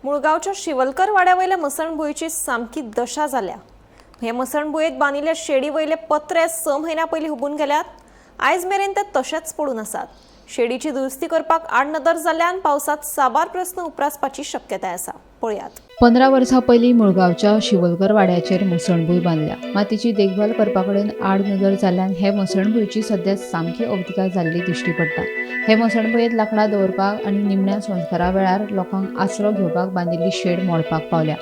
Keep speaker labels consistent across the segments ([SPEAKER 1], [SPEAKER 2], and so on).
[SPEAKER 1] मुळगांवच्या शिवलकर वाड्या वयल्या मसणभुंयेची सामकी दशा जाल्या. हे मसणभुंयेत बांदिल्ल्या शेडी वयले पत्रे 6 म्हयन्या पयलीं हुबून गेल्यात. आयज मेरेन ते तशेच पडून आसात. शेडीची दुरुस्ती करपाक आडनदर जाल्ल्यान पावसांत साबार प्रस्न उप्रासपाची शक्यताय आसा. पळयात.
[SPEAKER 2] 15 वर्सां पयलीं मुळगांवच्या शिवलकर वाड्याचेर मसणभूंय बांदल्या. मात तिची देखभाल करपा कडेन आडनदर जाल्ल्यान हे मसणभुंयेची सध्या सामकी अवतिकाय जाल्ली दिश्टी पडटा. हे मसणभुंयेंत लांकडां दवरपाक आनी निमण्या संस्कारा वेळार लोकांक आसरो घेवपाक बांदिल्ली शेड मोडपाक पावल्या.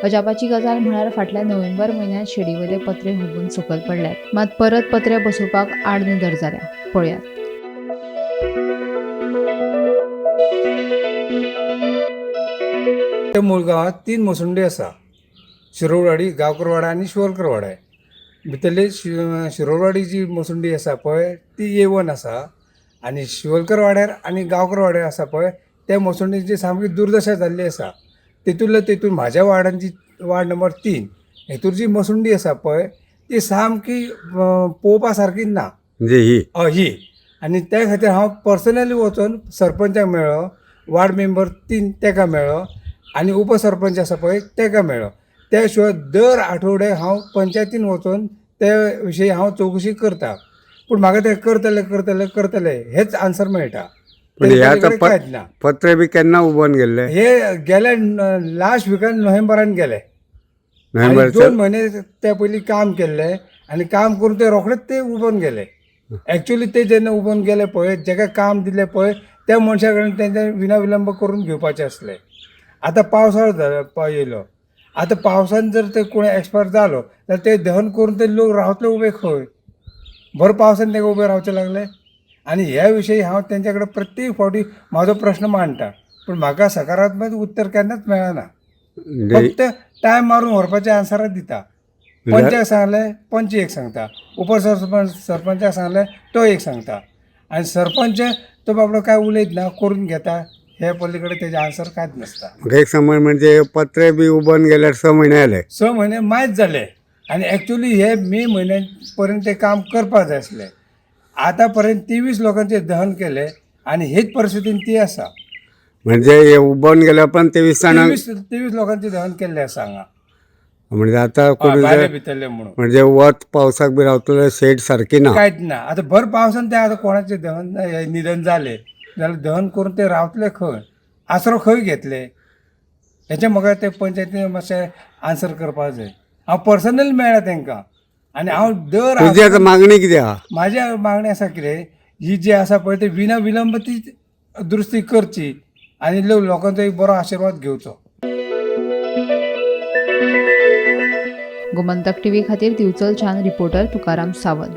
[SPEAKER 2] अजापाची गजाल म्हळ्यार फाटल्या नोव्हेंबर म्हयन्यांत शेडी वयले पत्रे हुबून सकयल पडल्यात. मात परत पत्रे बसोवपाक आडनदर जाल्या. पळयात.
[SPEAKER 3] मुळगांवांत 3 मसुंडी आसा. शिरोडवाडी, गांवकरवाडा आनी शिवलकरवाडा. भितरली शिरोडवाडी जी मसुंडी आसा पळय ती A1 आसा आनी शिवलकरवाड्यार आनी गांवकरवाड्यार आसा पळय त्या मसुंडीची सामकी दुर्दशा जाल्ली आसा. तेतूंतल्या तेतून म्हाज्या वार्डांची वार्ड नंबर 3 हेतूर जी मसुंडी आसा पळय ती सामकी पळोवपा सारकी ना.
[SPEAKER 4] म्हणजे ही
[SPEAKER 3] ही. आनी त्या खातीर हांव पर्सनली वचून सरपंचाक मेळ्ळो, वार्ड मेंबर 3 तेका मेळ्ळो आनी उपसरपंच आसा पळय तेका मेळ्ळो. त्या शिवाय दर आठवड्याक हांव पंचायतीन वचून ते विशयी हांव चवकशी करता. पूण म्हाका ते करतले करतले करतले हेच आन्सर मेळटा.
[SPEAKER 4] पण हे आतां
[SPEAKER 3] कांयच ना.
[SPEAKER 4] पत्रे बी केन्ना उबोन गेल्ले?
[SPEAKER 3] हे गेले लास्ट विकान नोव्हेंबरान गेले.
[SPEAKER 4] नोव्हेंबर
[SPEAKER 3] 2 म्हयने त्या पयलीं काम केल्ले आनी काम करून ते रोखडेच ते उबोन गेले. एक्चुअली ते जेन्ना उबोन गेले पळय, जेका काम दिलें पळय त्या मनशा कडेन तेंच्या विना विलंब करून घेवपाचें आसलें. आतां पावसाळो जालो येयलो. आतां पावसान जर ते कोण एक्सपायर जालो जाल्यार ते दहन करून ते लोक रावतले उबे खंय? बरो पावसान तांकां उबे रावचे लागले. आनी ह्या विशयी हांव तेंच्या कडेन प्रत्येक फावटी म्हाजो प्रश्न मांडटा, पूण म्हाका सकारात्मक उत्तर केन्नाच मेळना. फक्त टायम मारून व्हरपाचे आन्सरां दिता. पंचाक सांगलें पंच एक सांगता, उपसरपंच सरपंचाक सांगलें तो एक सांगता आनी सरपंच तो बाबडो काय उलयत ना, करून घेता. हे पलीकडे तेजे आन्सर कांयच नासता.
[SPEAKER 4] म्हाका एक समज म्हणजे पत्रे बी उबोन गेल्यार 6 म्हयने जाले.
[SPEAKER 3] 6 म्हयने मायज जाले आनी एक्चुअली हे मे म्हयन्या पर्यंत ते काम करपाक जाय आसलें. आतां पर्यंत 23 लोकांचे दहन केलें आनी हेच परिस्थितीन ती आसा.
[SPEAKER 4] म्हणजे हे उबोन गेल्या पण 23 जाणांक
[SPEAKER 3] 23 लोकांचे दहन केल्लें आसा हांगा.
[SPEAKER 4] म्हणजे आतां कोण
[SPEAKER 3] भायले भितरले म्हणून
[SPEAKER 4] म्हणजे वत पावसाक बी रावतले शेड सारकी ना.
[SPEAKER 3] कांयच ना. आतां भर पावसान ते आतां कोणाचें दहन निधन जालें जाल्यार दहन करून ते रावतले खंय? आसरो खंय घेतले? हेचें म्हाका ते पंचायतीन मातशें आन्सर करपाक जाय. हांव पर्सनली मेळ्ळा तांकां आनी हांव दर
[SPEAKER 4] तुजी आतां मागणी कितें आहा?
[SPEAKER 3] म्हाजी मागणी आसा कितें, ही जी आसा पळय ती विना विलंब ती दुरुस्ती करची आनी लोकांचो एक बरो आशिर्वाद घेवचो.
[SPEAKER 2] गोमंतक टीव्ही खातीर दिवचलच्यान रिपोर्टर तुकाराम सावंत.